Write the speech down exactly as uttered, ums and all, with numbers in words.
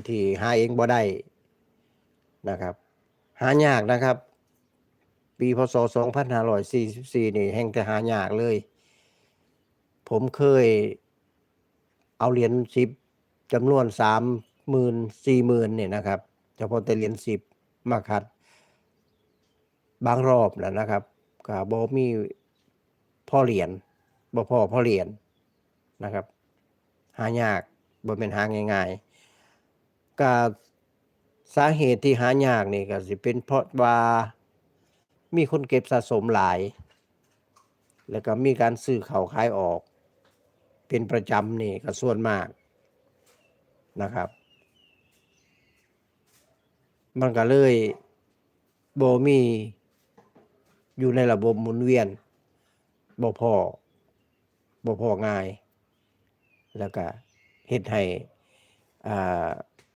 ที่หาเองบ่ได้นะครับ หายากนะครับ ปี พ.ศ. สองพันห้าร้อยสี่สิบสี่ นี่แฮ่งแต่หายากเลย ผมเคยเอาเหรียญสิบจำนวนสามหมื่น สี่หมื่น เนี่ยนะครับ เฉพาะแต่เหรียญสิบมาคัด บางรอบนะนะครับ ก็บ่มีพอเหรียญ บ่พอพอเหรียญนะครับ หายาก บ่แม่นหาง่ายๆ ก็สาเหตุที่หายากนี่ก็สิเป็นเพราะว่ามีคนเก็บสะสมหลาย แล้วก็มีการซื้อเข้าขายออก เป็นประจำนี่ก็ส่วนมากนะครับ มันก็เลยบ่มีอยู่ในระบบหมุนเวียน บ่พอ บ่พอง่าย แล้วก็เฮ็ดให้ อ่า